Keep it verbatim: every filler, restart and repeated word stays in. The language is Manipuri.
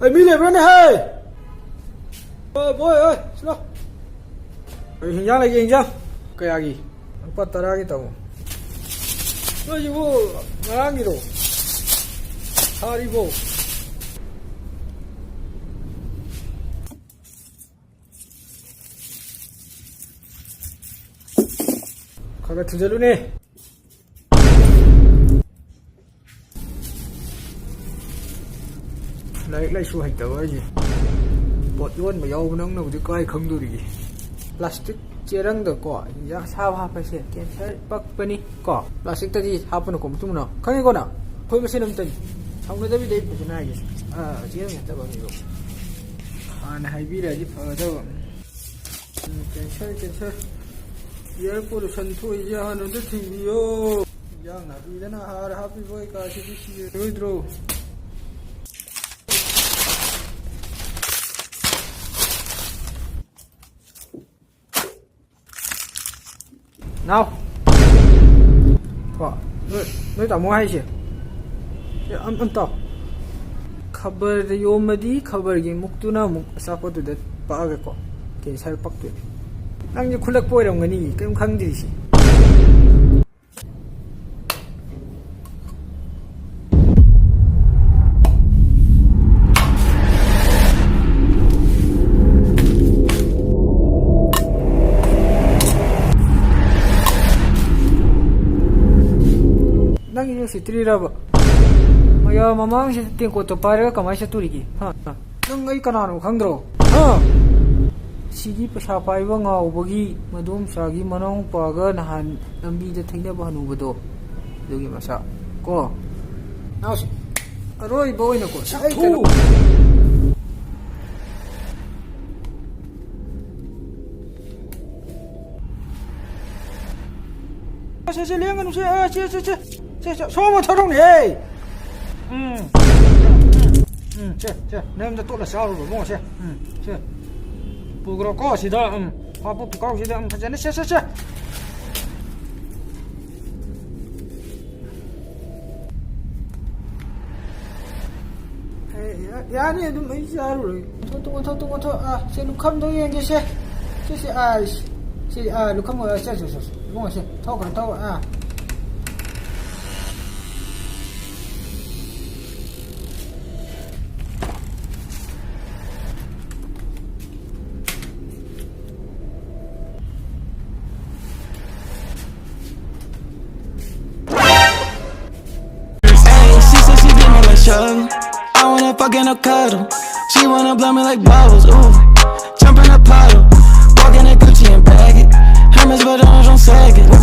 ꯑꯩ ꯃꯤ ꯂꯩꯕ꯭ꯔꯥꯅꯦ ꯍꯦ? ꯑꯣ, ꯕꯣꯏ, ꯑꯣꯏ, ꯁꯤꯂꯣ꯫ ꯀꯔꯤ ꯍꯤꯟꯖꯥꯡ ꯂꯩꯒꯦ, ꯍꯤꯟꯖꯥꯡ? ꯀꯌꯥꯒꯤ? ꯂꯨꯄꯥ ꯇꯔꯥꯒꯤ ꯇꯧ꯫ ꯅꯣꯏꯁꯤꯕꯨ ꯉꯔꯥꯡꯒꯤꯔꯣ? ꯁꯥꯔꯤꯕꯣ? ꯈꯔ ꯈꯔ ꯊꯨꯖꯜꯂꯨꯅꯦ꯫ ꯂꯥꯏꯔꯤꯛ ꯂꯥꯏꯁꯨ ꯍꯩꯇꯕ ꯍꯥꯏꯁꯦ꯫ ꯄꯣꯠ ꯌꯣꯟꯕ ꯌꯥꯎꯕ ꯅꯪꯅꯕꯨꯗꯤ ꯀꯥꯏ ꯈꯪꯗꯣꯔꯤꯒꯦ? ꯄ꯭ꯂꯥꯁꯇꯤꯛ ꯆꯦꯔꯪꯗꯀꯣ ꯍꯤꯟꯖꯥꯡ ꯑꯁꯥꯕ ꯍꯥꯞꯄꯁꯦ ꯀꯦꯟꯁꯔ ꯄꯛꯄꯅꯤ ꯀꯣ꯫ ꯄ꯭ꯂꯥꯁꯇꯤꯛꯇꯗꯤ ꯍꯥꯞꯄꯅꯨꯀꯣ, ꯃꯇꯨꯡꯅ꯫ ꯈꯪꯉꯦꯀꯣ ꯅꯪ? ꯑꯩꯈꯣꯏ ꯃꯁꯦꯟ ꯑꯝꯇꯅꯤ꯫ ꯁꯥꯎꯅꯗꯕꯤꯗ ꯑꯩ ꯐꯖꯅ ꯍꯥꯏꯒꯦ꯫ ꯑꯥ, ꯆꯦꯔꯪ ꯅꯠꯇꯕ ꯑꯅꯤꯗꯣ꯫ ꯍꯥꯟꯅ ꯍꯥꯏꯕꯤꯔꯗꯤ ꯐꯒꯗꯕ꯫ ꯎꯝ, ꯀꯦꯟꯁꯔ, ꯀꯦꯟꯁꯔ꯫ Air pollution ꯊꯣꯛꯏꯁꯦ ꯍꯥꯟꯅ ꯑꯝꯇ ꯊꯤꯡꯕꯤꯌꯣ꯫ ꯏꯟꯖꯥꯡ ꯅꯥꯄꯤꯗꯅ ꯍꯥꯔ ꯍꯥꯞꯄꯤꯕ ꯀꯩꯀꯥꯁꯤꯗꯤ ꯁꯤꯔꯣꯏꯗ꯭ꯔꯣ? ꯅꯥꯎ꯫ ꯀꯣ, ꯅꯣꯏ, ꯅꯣꯏ ꯇꯥꯃꯣ ꯍꯥꯏꯁꯦ꯫ ꯑꯦ, ꯑꯝ-, ꯑꯝ ꯇꯥꯎ꯫ ꯈꯕꯔꯗ ꯌꯣꯝꯃꯗꯤ ꯈꯕꯔꯒꯤ ꯃꯨꯛꯇꯨꯅ ꯑꯃꯨꯛ ꯑꯆꯥꯄꯣꯠꯇꯨꯗ ꯄꯛꯑꯒꯀꯣ, ꯀꯦꯟꯁꯔ ꯄꯛꯇꯣꯏꯅꯤ꯫ ꯅꯪꯁꯦ ꯈꯨꯜꯂꯛꯄ ꯑꯣꯏꯔꯝꯒꯅꯤ, ꯀꯔꯤꯝ ꯈꯪꯗ꯭ꯔꯤꯁꯤ꯫ ꯅꯪꯒꯤ ꯎꯁꯤꯠꯇ꯭ꯔꯤꯔꯕ? ꯃꯌꯥꯝ ꯃꯃꯥꯡꯁꯤꯗ ꯇꯦꯡꯀꯣꯠꯇꯣ ꯄꯥꯏꯔꯒ ꯀꯃꯥꯏꯅ ꯆꯠꯇꯣꯔꯤꯒꯦ? ꯍꯥ? ꯅꯪ ꯑꯩ ꯀꯅꯥꯅꯣ ꯈꯪꯗ꯭ꯔꯣ? ꯍꯥ? ꯁꯤꯒꯤ ꯄꯩꯁꯥ ꯄꯥꯏꯕ ꯉꯥꯎꯕꯒꯤ ꯃꯗꯣꯝꯆꯥꯒꯤ ꯃꯅꯥꯎꯄꯥꯒ ꯅꯍꯥꯟ ꯂꯝꯕꯤꯗ ꯊꯦꯡꯅꯕ ꯍꯅꯨꯕꯗꯣ, ꯑꯗꯨꯒꯤ ꯃꯆꯥ ꯀꯣ꯫ ꯅꯥꯎꯁꯦ, ꯑꯔꯣꯏꯕ ꯑꯣꯏꯅꯀꯣ, ꯑꯩ ꯀꯩꯅꯣ ꯁꯦ, ꯁꯦ, ꯂꯦꯡꯒꯅꯨ, ꯁꯦ, ꯑ, ꯁꯦ, ꯁꯦ, ꯁꯦ, ꯁꯦ, ꯁꯦ, ꯁꯣꯝ ꯊꯣꯔꯛꯎꯅꯦ, ꯍꯦ꯫ ꯎꯝ, ꯎꯝ, ꯎꯝ, ꯁꯦ, ꯁꯦ, ꯅꯌꯨꯝꯗ ꯇꯣꯠꯂ ꯆꯥꯔꯨꯔꯣ, ꯏꯕꯨꯡꯉꯣ, ꯁꯦ, ꯎꯝ, ꯁꯦ, ꯄꯨꯈ꯭ꯔꯣꯀꯣ, ꯁꯤꯗ, ꯎꯝ, ꯍꯥꯞꯄꯨ, ꯄꯨꯈꯥꯎꯁꯤꯗ, ꯎꯝ, ꯐꯖꯅ, ꯁꯦ, ꯁꯦ, ꯁꯦ꯫ ꯑꯩ ꯌꯥꯅꯤ, ꯑꯗꯨꯝ ꯑꯩ ꯆꯥꯔꯨꯔꯒꯦ꯫ ꯇꯨ ꯇꯨ ꯇꯨ ꯇꯨ ꯇꯨ ꯑꯥ, ꯁꯦ ꯂꯨꯈꯝꯗꯣ ꯌꯦꯡꯒꯦꯁꯦ꯫ ꯁꯤꯁꯦ ꯑꯥ, ꯁꯤ ꯑꯥ, ꯂꯨꯈꯝ ꯑꯥ, ꯁꯦ ꯁꯦ ꯁꯦ ꯁꯦ, ꯏꯕꯨꯡꯉꯣ ꯁꯦ ꯊꯧꯈ꯭ꯔꯣ ꯊꯧ ꯑꯥ꯫ Hey, she said she did me like Shug. I wanna fuck and a cuddle. She wanna blow me like bubbles, ooh. Jump in a puddle. Walk in a Gucci and bag it. Hermes, but on don't sag it.